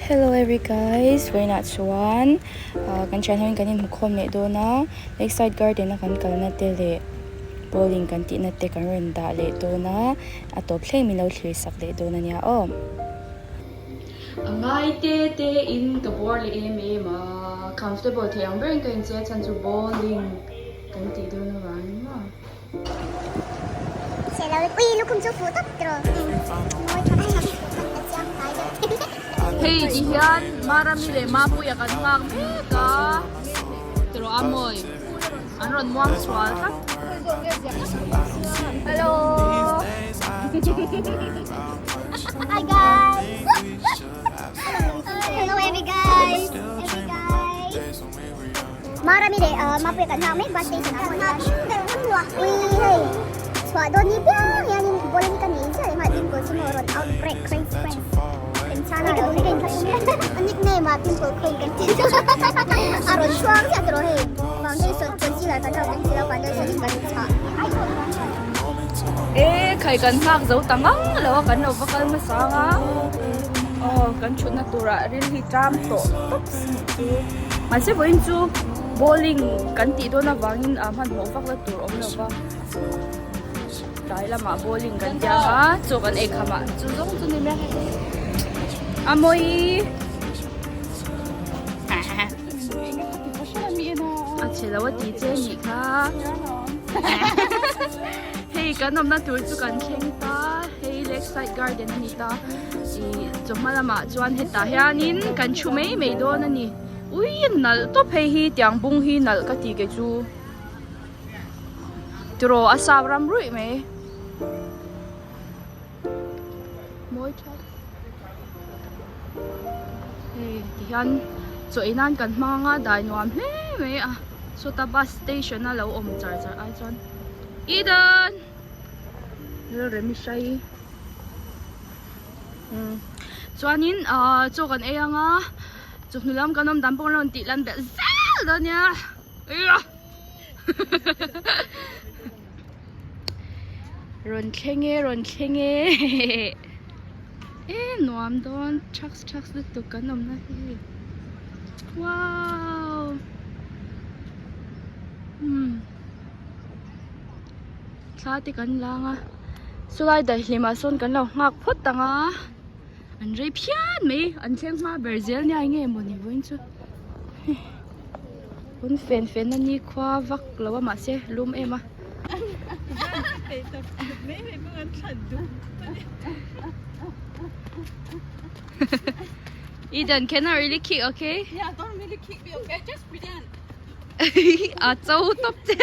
Hello every guys vawiinah chuan ah kan thian hoin kan inhmukhawm leh dawn a lakeside garden a kan kalna te leh bowling kan tihna te kan rawn dah leh dawn a a tawp thleng min lo thlir sak leh dawn ania aw. A ngai te te in ka bawr leh em em a comfortable thei ang berin ka inchei a chhan chu bowling kan tih dawn avangin maw. Hei ti hian Marami leh Mapuia kan nghak mek a tiraw a mawi an rawn muang sual tlat. Hello. Hi guys. Hello every guys. Every guys. Marami leh Mapuia kan nghak mek bus station ah pawh hian ui hei chhuah dawn ni piang hianin ball hi ka nei ziah leh nghal pimple chu maw rawn out break crazy friends Enchana ka duh a nickname ah pimple queen kan tih chu a rawn chhuak ziah tawh hei foundation concealer kan hauh kan ti lo foundation in kan chhah. E khai kan nghak zo ta ngang lo a kan lo va kal hmasa ang a aw kan thutna turah ril hi ṭam tawh tawp si chu mahse vawiin chu bowling kan tih dawn avangin a hmanhmawh vak la tur awm lo va tlai lamah bowling kan ti ang a chaw kan ei kham ah chu zawng chu ni mai a mawi a chhe lo a ti che nih kha hei kan awmna tur chu kan thleng ta hei lakeside garden a ni ta ih chawhma lamah chuan hetah hianin kan thu mai mai dawn a ni ui nalh tawp hei hi tiang bung hi nalh ka ti kei chu tiraw a sap ram ruih mai mawi tha hei tihian chaw ei nan kan hmang a dai nuam hle mai a sawta bus station a lo awm char char ai chuan Eden Lalremi hrai umm chuanin ahh chaw kan ei anga chawhnu lam kan awm dan pawh kan rawn tih lan belh zel dawn nia Rawn thleng e rawn thleng e e nuam dawn thaks thaks lutuk kan awm na hi wow umm thla te kan lang a chulai daihlim ah sawn kan lo nghak phawt ang a an rei phian mai an thleng hma ber zel nia enge mawni vawiin chu. Pawn fen fen a ni khua vak lo a mahse lum em a. Eden cannot really kick okay? Yeah, don't really kick me, okay? Just pretend. A cho tawp che.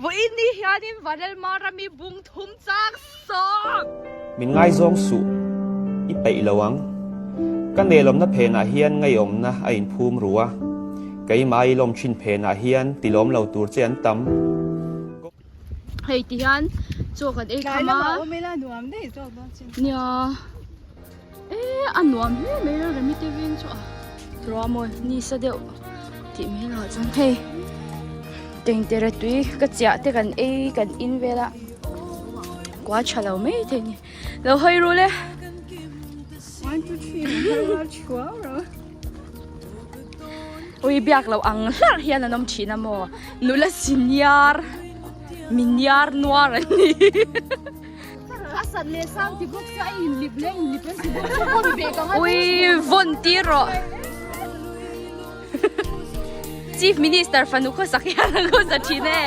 Vawiin ni hianin Vanelma rami bung thum chang sawm! Min ngaizawng suh, i peih lo ang. Ka nelawmna phenah hian ngaiawmna a inphum ru a, keimah i lawm thin phenah hian tilawm lo tur che an tam. Hei ti hian chaw kan ei kham a. Nia e a nuam hle mai a remi te veng chu a turaw mawi nisa deuh tih mai loh chuan hei tengtere tui ka chiah te kan ei kan in vel a kua tha lo mai thei a ni lo hawi ru le. Ui biak lo ang hlarh hian an awm thin a maw nula senior miniar nuar an ni. Ui vawn tir rawh Chief Minister fanu khawsak hian an khawsa thin e.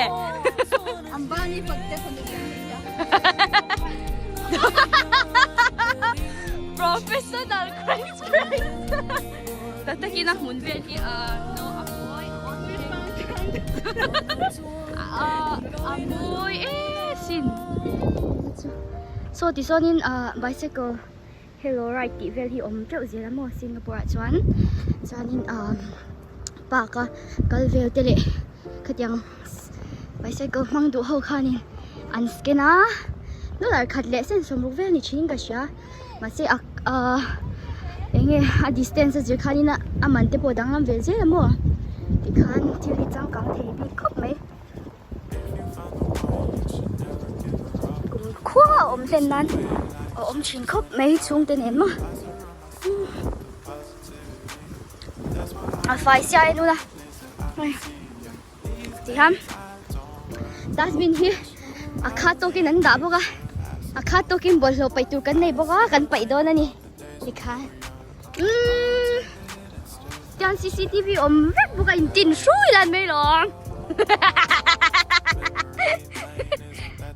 Professional Christ Christ. Tatakin a hmun vel hi a no a mawi a mawi e sin. Saw ti sawnin ah bicycle hello ride tih vel hi awm teuh zel a maw Singapore ah chuan chuanin ah park a kal vel te leh khatiang bicycle hmang duh ho khanin an scan a dollar khat leh sen sawm ruk vel ni thin in ka hria mahse a ah eng nge a distance a zir khanin a man te pawh a danglam ve zel a maw tikhan thil hi changkang thei bik khawp mai. Kum khua a awm hlen nan. a awm thin khawp mai chhungte nen maw a fai sia en ula tihian dustbin hi a khat tawkin an dah bawk a a khat tawkin bawlhhlawh paih tur kan nei bawk a kan paih dawn a ni tikhan umm tiang cctv awm vek bawk a intin hrui lan mai lawm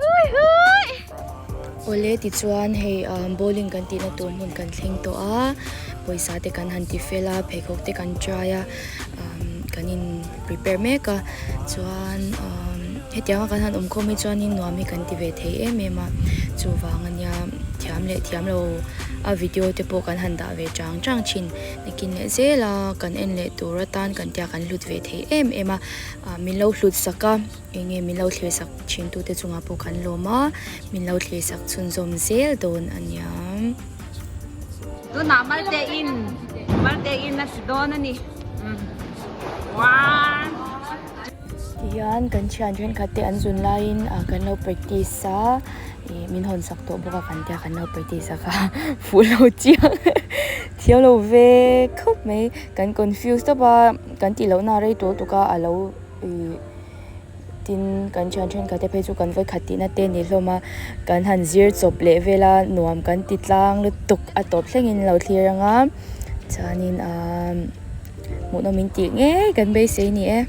hui hui. Awle tichuan hei bowling kan tihna tur hmun kan thleng tawh a pawisa te kan han ti fel a pheikhawk te kan try a kan in prepare mek a chuan hetiang a kan han awm khawm hi chuanin nuam hi kan ti ve thei em em a chuvang ania thiam leh thiam lo a video te pawh kan han dah ve chang chang thin nakin leh zel a kan en leh tur atan kan tia kan hlut ve thei em em a min lo hlut sak a. Eng nge min lo thlir sak thin tute chungah pawh kan lawm a, min lo thlir sak chhunzawm zel dawn a nia. Tunah Malte in, Malte in a si dawn a ni. One. Tihian kan thian thenkhat te an zun laiin kan lo practice a, ih min hawn sak tawh bawk a kan tia kan lo practice a kha fuh lo chiang thiam lo ve khawp mai kan confuse tawp a kan tih lohna a rei tawh lutuk a a lo Ih tin kan thian thenkhat te phei chu kan vawikhat tihna te ni hlawm a kan han zir chawp leh vel a nuam kan ti tlang lutuk a tawp thlengin lo thlir ang a chuanin ahh hmuhnawm in tih ngei kan beisei ni e.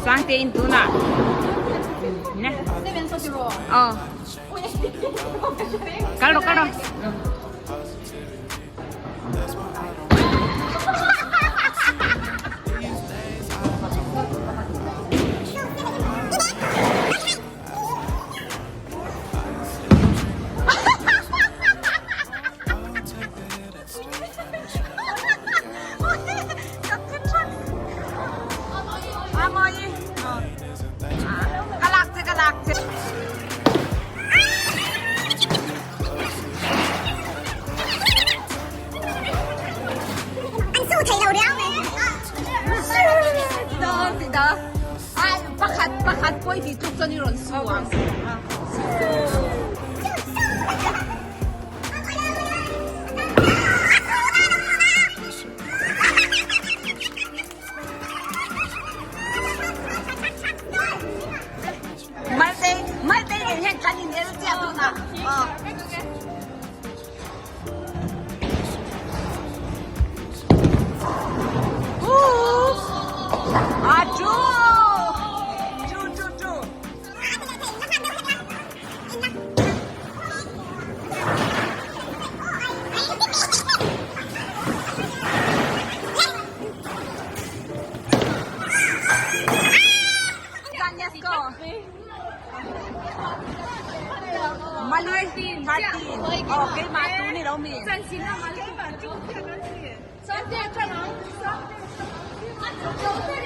Sangte in tunah ne oh kal rawh kal rawh Pakhat pakhat pawh i tih tluk chuan i rawn su ang.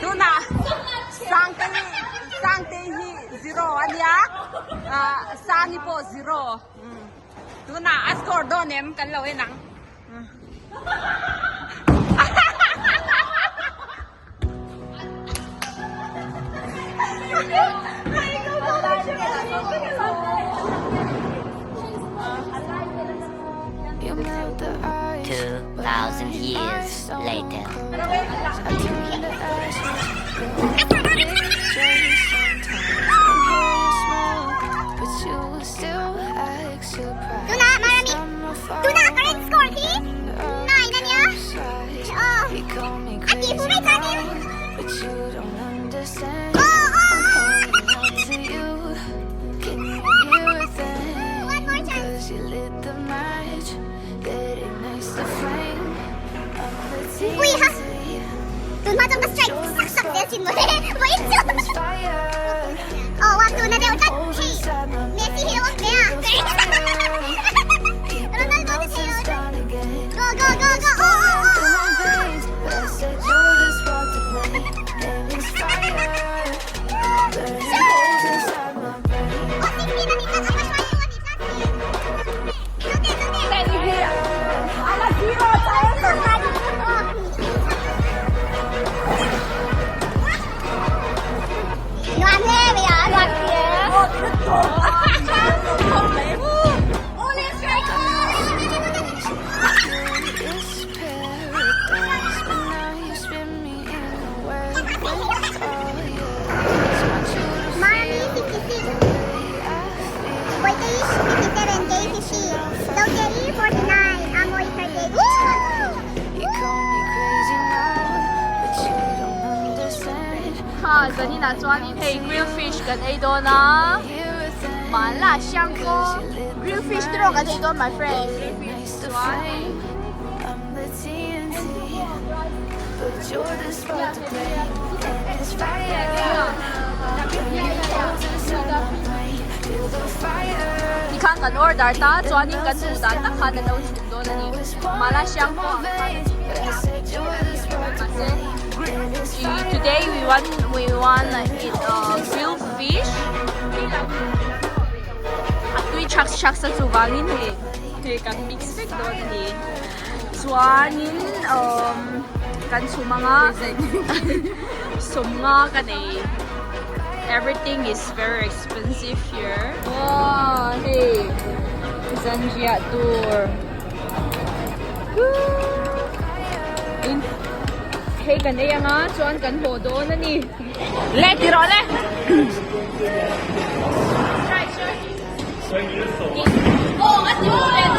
Tunah Sangtei Sangtei hi zero a nia ah Sangi pawh zero tunah a score dawn em kan lo en ang. 2,000 years later. Tuna Marami Tuna current score hi 9 a nia aw a tih fuh mai chuanin aw aw One more chance. Ui ha! Tun hma chuan ka strike sak sak zel thin mawle. Nuam hle mai a, nuam Mami 56 Boytei 57 Kay 50 Zotei 49 Amoy 38 Ha zanin ah chuanin hei grill fish kan ei dawn a Mala Xiangguo grill fish te erawh kan ei dawn my friend grill fish chuan Tikhan kan order ta chuanin kan duh dan tak khan an lo chhum dawn a ni. Mala Xiangguo ang khan a ni. Today we want we want eat grilled fish. A tui chak chak sa chuvangin hei hei kan mix vek dawn a ni. Chuanin umm kan chhum anga sawmnga ka nei everything is very expensive here. Aw hei zanriah tur in hei kan ei anga chuan kan haw dawn a ni. Le ti rawh le. Aw a ti rawh le.